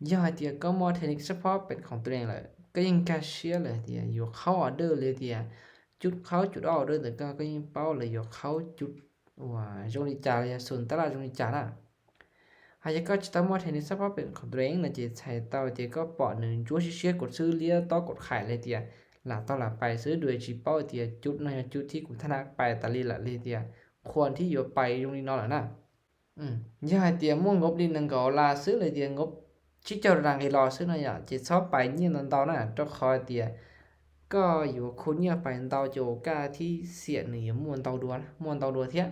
Giờ thì có mua thẻ nick support bên không tụi đen là có những cashier là thì dù khâu order là thì chút khâu chút order thì có có những bao là dù khâu chút và dùng đi trả là sùn tala dùng đi trả nè. Hay có chỉ tao mua thẻ nick support bên không tụi đen là chỉ chạy tao thì có bỏ nửa chúa xí xía cột xứ lia to cột khải là thì là tao là bài xứ đuổi chỉ bao thì chút này chút thì cũng thằng nào bài tali là là thì khoản thì dù bài dùng đi nó là nè. ອືມ ຢ່າໃຫ້ຕຽມງົບນີ້ໜຶ່ງກະໂອລາຊື້ເລີຍຕຽມງົບຊິເຈົ້າດັງເອລໍຊື້ນະ ຢ່າເຈັດຊອບໄປຍຽນນຳເຕົານະ ເຈົ້າຄອຍຕຽມກໍຢູ່ຄຸນຍາໄປນຳເຕົາໂຈກາທີ່ເສຍໜີມ່ວນເຕົາດວນ ມ່ວນເຕົາດວນທຽບ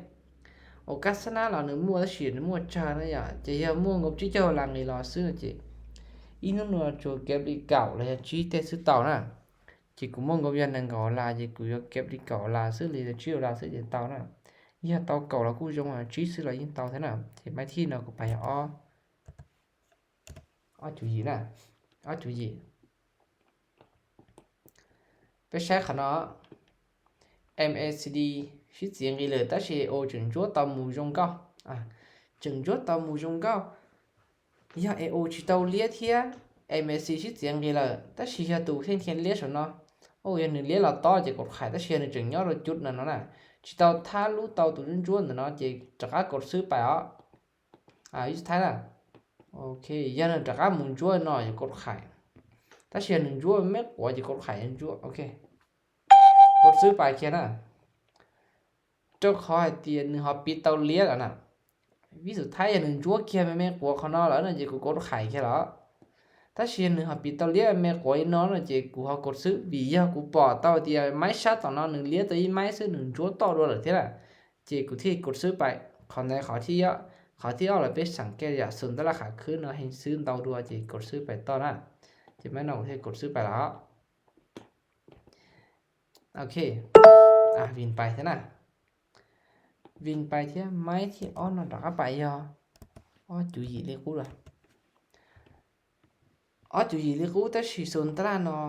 ໂອກາດຊະນະລາວໜຶ່ງມົວຊຽນມົວຈານະ ຢ່າເຈຍມົວງົບຊິເຈົ້າດັງເອລໍຊື້ນະ ເຈ ອີໜຶ່ງນົວໂຈເກັບລີເກົ່າ ແລະ ຈີເຕຊື້ເຕົານະ. ຈີກູມົວງົບຍາໜຶ່ງກະໂອລາ ຈີກູຢາເກັບລີເກົ່າໂອລາ ຊື້ລີຈີໂອລາ ຊື້ເຈັດເຕົານະ ຍາເຕົາເກົ່າລາກູຢອງອາຈີຊື້ລາຍິງເຕົາແທ້ນະ ເຈໄມ້ທີ່ເນາະກູໄປອໍ ອໍຈູຢີນະ ອໍຈູຢີ ໄປແຊກຂະເນາະ ເອັມເອຊີດີ ຊິຈຽງອີເລີ ຕາຊີເອໂອ ຈຶ່ງຈົວຕອມໝູຢອງເກົ່າ ອາ ຈຶ່ງຈົວຕອມໝູຢອງເກົ່າ ຍາເອໂອ ຈີເຕົາເລຍທຽ ເອັມເອຊີ ຊິຈຽງອີເລີ ຕາຊີຍາຕູເທັງທຽນເລຍຊະເນາະ ໂອ ຍາໜຶ່ງເລຍລາວຕໍ່ ເຈກົດຂາຍ ຕາຊີຍາໜຶ່ງຈຶ່ງຍອດລະຈຸດນັ້ນເນາະນະ ຈີເຕົາທາລຸເຕົາຕູຈົນໆນະເນາະ ເຈຈະກາກົດຊື້ໄປເອົາ ອາ ຢູ່ສຸດທ້າຍນະ ໂອເຄ ຍາໜຶ່ງຈະກາໝູຈົວເນາະ ເຈກົດຂາຍ ຕາຊີຍາໜຶ່ງຈົວແມ່ນກວ່າ ເຈກົດຂາຍຈົວ ໂອເຄ ກົດຊື້ໄປຄຽນນະ ເຈົ້າຂໍໃຫ້ຕຽນໜຶ່ງເຮົາປິດເຕົາລຽນລະນະ ວິສຸດທ້າຍຢ່າໜຶ່ງຈົວຄຽນແມ່ນແມ່ນກົວເຂົານອນລະນະ ເຈກູກົດຂາຍຄຽນລະ ຕາຊີຍາໜຶ່ງເຮົາປິດເຕົາລຽນແມ່ນກົວອີນອນລະ ເຈກູເຮົາກົດຊື້ ວິເຮົາກູປອເຕົາຕຽນໄມ້ຊາຕອນນອນໜຶ່ງລຽນຕະອີໄມ້ຊື້ໜຶ່ງຈົວຕໍ່ດ້ວຍລະເທລະ ເຈກູທີ່ກົດຊື້ໄປ ເຂົາໃນເຂົາທີ່ເອົາ ເຂົາທີ່ເອົາລະໄປສັງເກດຢາກສົນຕະລາຄາຄືນເນາະ ເຮັງຊື້ເຕົາດ້ວຍ ເຈກົດຊື້ໄປຕໍ່ນະ ເຈແມ່ນນ້ອງເຮັດກົດຊື້ໄປລະ ໂອເຄ ອາ ວິນໄປເທນະ ວິນໄປທຽມໄມ້ທີ່ອອນນອນດອກອາໄປຢໍ ອໍຈູຢີເລກູລະ ອໍຈູຢີເລກູ ຕາຊີໂຊນຕະລານອ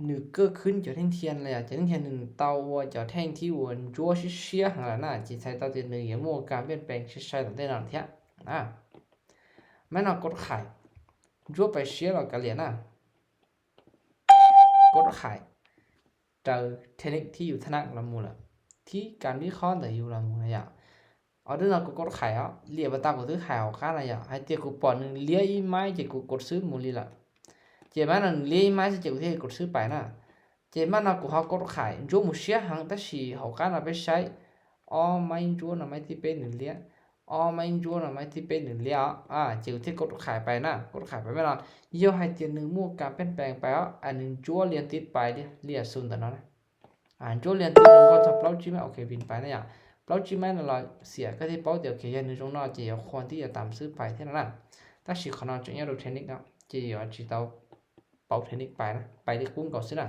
ໜຶ່ງເກີດຂຶ້ນຈາກເທັງທຽນລະ ຈາກເທັງທຽນໜຶ່ງເຕົາ ຈາກແທ່ງທີ່ອວນຈົວເຊຍເຊຍຫັ້ນລະນະ ຈິໃຊ້ເຕົາເຕັມໜຶ່ງ ຢ່າມົວການປ່ຽນແປງເຊຍເຊຍຕັ້ງແຕ່ນັ້ນທຽ ອາ ແມ່ນເອົາກົດຂາຍ ຈົວໄປເຊຍລະກະລຽນນະ ກົດຂາຍ ເຈົ້າເທັກນິກທີ່ຢູ່ຖະໜັດລະໝູ່ລະ ທີ່ການວິເຄາະເລີຍຢູ່ລະໝູ່ລະຢາ ອອເດີນອກກໍກົດຂາຍເອົາ ລຽນບໍ່ຕາມກໍຖືຂາຍເອົາການລະຢາ ໃຫ້ເຕຍກູປອນໜຶ່ງລຽນອີໄມ້ ເຈກູກົດຊື້ໝູ່ລີລະ ເຈມານຳລຽນອີໄມ້ ເຈກູເທກົດຊື້ໄປນະ ເຈມານຳກູເຮົາກົດຂາຍ ໂຈໝູເຊຍຫັງຕາຊີເຮົາການເອົາໄປໃຊ້ ອໍໄມ້ໂຈນະໄມ້ທີ່ເປັນໜຶ່ງລຽນ ອໍໄມ້ໂຈນະໄມ້ທີ່ເປັນໜຶ່ງລຽນ ອາ ເຈກູເທກົດຂາຍໄປນະ ກົດຂາຍໄປແມ່ນລະ ເຍາະໃຫ້ເຕຍໜຶ່ງໝູ່ການປ່ຽນແປງໄປເອົາ ອັນໜຶ່ງໂຈລຽນຕິດໄປລຽນສູນຕະນອນນະ ອາ ໂຈລຽນຕິດໜຶ່ງກໍຈະເປົ່າຈີໄມ້ ໂອເຄ ວິນໄປນະຢາ ເປົ່າຈີໄມ້ນະລະເສຍກໍທີ່ເປົ່າ ໂອເຄ ຢ່າໜຶ່ງຈົງນອນ ເຈຍອກຄວນທີ່ຈະຕາມຊື້ໄປເທົ່ານັ້ນນະ ຕາຊີຂອງນອນຈະຍອດດູເທັກນິກເນາະ ເຈຍອກຈີເຕົາເປົ່າເທັກນິກໄປນະ ໄປທີ່ກຸ້ງເກົ່າຊິນະ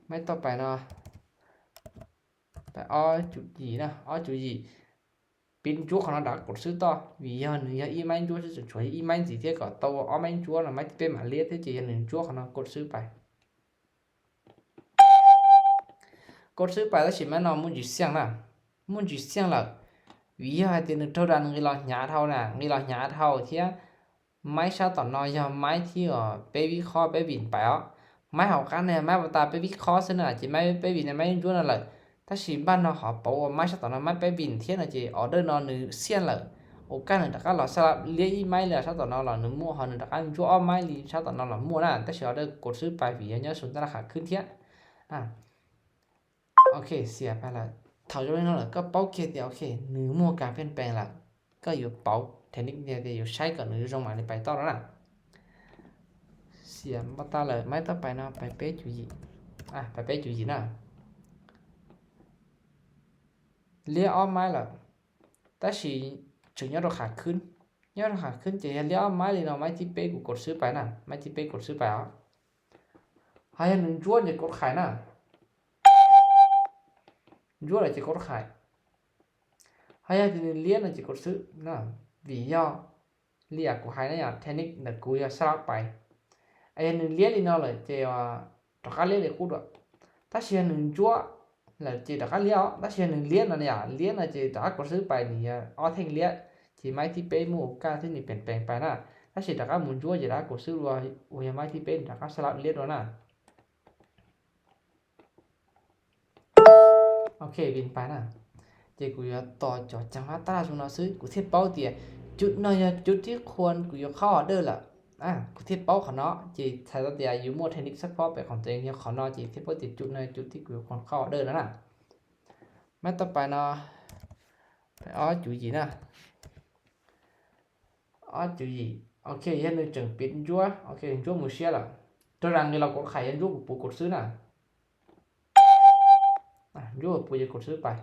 ໄມ້ຕໍ່ໄປເນາະ ໄປອໍຈູຢີນະ ອໍຈູຢີ ປິນຈຸຂອງນອນດັກກົດຊື້ຕໍ່ ວີຍອນໜຶ່ງຍາອີໄມ້ຈົວ ຈະຊ່ວຍອີໄມ້ສີທຽກກໍໂຕ ອໍໄມ້ຈົວນະ ໄມ້ທີ່ເປັນໝາເລດ ເທເຈຍາໜຶ່ງຈົວຂອງນອນກົດຊື້ໄປ ກົດຊື້ໄປລະຊິມານອນມຸນຈີສຽງນະ ມຸນຈີສຽງລະ ວີຍອນໃຫ້ເຕໜຶ່ງໂທດັນງີລອຍຍາເທົ່ານະ ງີລອຍຍາເທົ່າທຽ ໄມ້ຊາຕອນນອຍ ຢ່າໄມ້ທີ່ເປັນວິເຄາະເປັນວິນໄປເອົາ ໄມ້ເຮົາກັນແນ່ ໄມ້ບໍ່ຕາເປັນວິເຄາະຊະນະ ຈີໄມ້ເປັນວິນໃນໄມ້ຈົວນະເລີຍ ຕາຊີບ້ານນອກເຮົາເປົ່າໄມ້ຊາຕອນນອຍ ໄມ້ເປັນວິນທຽນນະ ຈີອໍເດີນອນໜຶ່ງສຽນເລີຍ ໂອກາດໜຶ່ງຕະກາລອຊາລາບລຽນອີໄມ່ເລີຍ ຊາຕອນນອຍລະໜຶ່ງໝູ່ເຮົາໜຶ່ງຕະກາຈົວອໍໄມ້ລີ ຊາຕອນນອຍລະໝູ່ນະ ຕາຊີອໍເດີກົດຊື້ໄປ ວີຍອນຍາສູນຕະລາຄາຂຶ້ນທຽ ອາ ໂອເຄ ເສຍໄປລະ ເທົ່າຢູ່ເນາະ ກໍເປົ່າເກດດຽວ ໂອເຄ ໜຶ່ງໝູ່ການປ່ຽນແປງລະ ກໍຢູ່ເປົ່າເທັກນິກດຽວ ດຽວໃຊ້ກ່ອນ ຢູ່ຊົງມານີ້ໄປຕໍ່ແລ້ວນະ ເສຍບໍ່ຕາເລີຍ ໄມ້ຕໍ່ໄປເນາະ ໄປເປ້ຈູຢີ ອາ ໄປເປ້ຈູຢີນະ ລຽນອອກໄມ້ລະ ຕາຊີຈະຍອດດອກຂາຂຶ້ນ ຍອດດອກຂາຂຶ້ນ ຈະຮຽນລຽນອອກໄມ້ລີເນາະ ໄມ້ທີ່ເປ້ກູກົດຊື້ໄປນະ ໄມ້ທີ່ເປ້ກົດຊື້ໄປເອົາ ຫາຍາໜຶ່ງຈວນຈະກົດຂາຍນະ ຈວນລະຈະກົດຂາຍ ຫາຍາໜຶ່ງລຽນລະຈະກົດຊື້ນະ ວີຍອ ລຽກກູຫາຍນະ ເທັກນິກນະ ກູຢາສະລັບໄປ ອາຍາໜຶ່ງລຽນລີເນາະ ລະຈະວ່າ ຕະກາລຽນລີກູດວະ ຕາເຊຍໜຶ່ງຈົວ ລະຈະຕະກາລຽນ ຕາເຊຍໜຶ່ງລຽນນະ ລຽນລະຈະຕະກາກົດຊື້ໄປນີ້ ອອເທັງລຽນ ຈີໄມ້ທີ່ເປ້ໝູ່ກາທີ່ນີ້ປ່ຽນແປງໄປນະ Tab sis rov qab mus ncuab ces rov qab kov xwb dua, ua yog maiv thib peb rov qab sab lab liab dua na. Ok, vin pais na. Ces kuv yuav tos cov cag vab tab laj zoo no xwb, kuv thiaj paub tias cub no yog cub thib khuam kuv yuav khauj order lawm. Kuv thiaj paub qhov no, ces txhais tau tias yus muaj technique support pem khoom tau yog qhov no, ces thiaj paub tias cub no yog cub thib kuv yuav khauj order no na. Maiv tau pais no, ob cub yim na. Ob cub yim. Ok, yog nws tseem piv ncuab, ok, ncuab mus siab lawm. Rau rang li los kov khais yog ncuab puv puv kov xwb na. Ncuab puv puv ces kov xwb pais.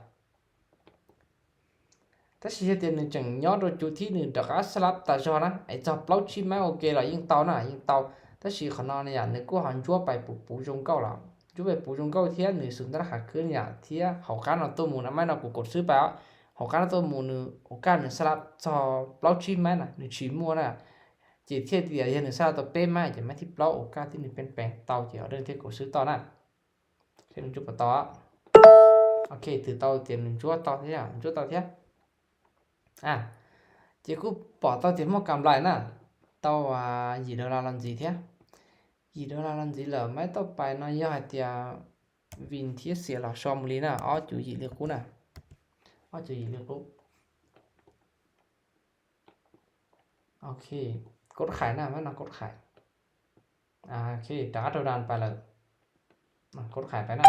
Tab sis yog tias nws tseem nyob rau cub thib nws rov qab sab lab tas zog na, es txog plaub tsib maiv ok los yeej tau na, yeej tau. Tab sis qhov no ne yom, nws kuj ho ncuab pais puv puv zoo nkauj lawm, ncuab pais puv zoo nkauj thiab nws xoom tab laj khav khwb yom, thiab hauv qab no tuaj mus na, maiv no kuv kov xwb pais os. Hauv qab no tuaj mus nws ໂອກາດ nws sub txog plaub tsib maiv na, nws tsis muaj na. Ces thiaj tias yog nws sub tau peb maiv ces maiv thib plaub ໂອກາດ ที่ nws ເປັນແປງ tau ces order thiaj kov xwb tau na. Thiab nws ncuab puas tau. Ok, twb tau tias nws ncuab tau thiab, ncuab tau thiab. Ces kuj pom tau tias muaj kam lais na, tau yim dollar los ntxiv thiab. Yim dollar los ntxiv lawm, maiv tau pais no yog hais tias vin thiab xiav los so mus li na, ob cub yim li qub na. Ob cub yim li qub. Ok, kov khais na, maiv no kov khais. Ok, rov qab rau dan pais lawm. Kov khais pais na.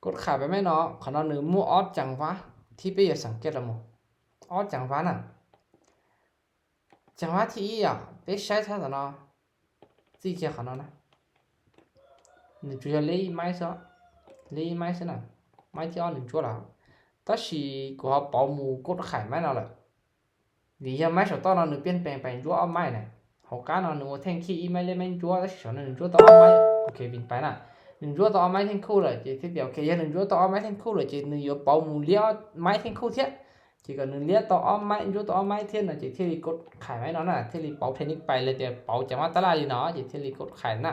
Kov khais pais maiv no, qhov no nws muaj ob cag vab, thib peb yuav ສັງເກດ los mus. Ob cag vab na. Cag vab thib ib yom, peb saib txhob tom no, txij kiag qhov no na. Nws tsuas yog liab ib maiv xwb, liab ib maiv xwb na. Maiv thib ob nws ncuab lawm. Tab sis kuv ho pauv mus kov khais maiv no lawm. Vim yog maiv saum toj no nws ປ່ຽນແປງ pais ncuab ob maiv na. Hauv qab no nws ua theej khij ib maiv liab maiv ncuab, tab sis saum no nws ncuab tau ob maiv. Ok, vin pais na. Nws ncuab tau ob maiv theej khuj lawm ces thiaj tias, ok, yog nws ncuab tau ob maiv theej khuj lawm ces nws yuav pauv mus liab ob maiv theej khuj thiab. Ces kom nws liab tau ob maiv, ncuab tau ob maiv thiab no ces thiaj li kov khais maiv no na, thiaj li pauv technique pais lawm tias pauv cag vab tab laj li no ces thiaj li kov khais na.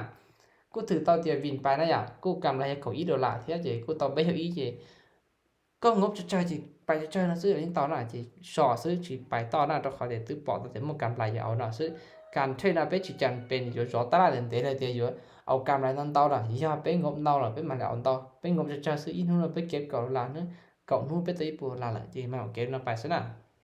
Kuj twb tau tias vin pais na yom, kuj kam lais yog kaum ib dollar thiab ces kuj tau peb caug ib ces koj ngub tsawg tsawg ces pais tsawg tsawg no xwb los yeej tau na, ces so xwb tsis pais toj na, rau qhov tias twb pom tau tias muaj kam lais yuav au no xwb. Kam trade no peb tsis ຈຳເປັນ yuav zov tab laj ntev ntev los tias yuav au kam lais ntau ntau lawm, yog peb ngub ntau lawm peb mam li au ntau, peb ngub tsawg tsawg xwb, ib hnub no peb kev kaum dollar, kaum hnub peb tau ib puas dollar lawm ces mam kev no pais xwb na.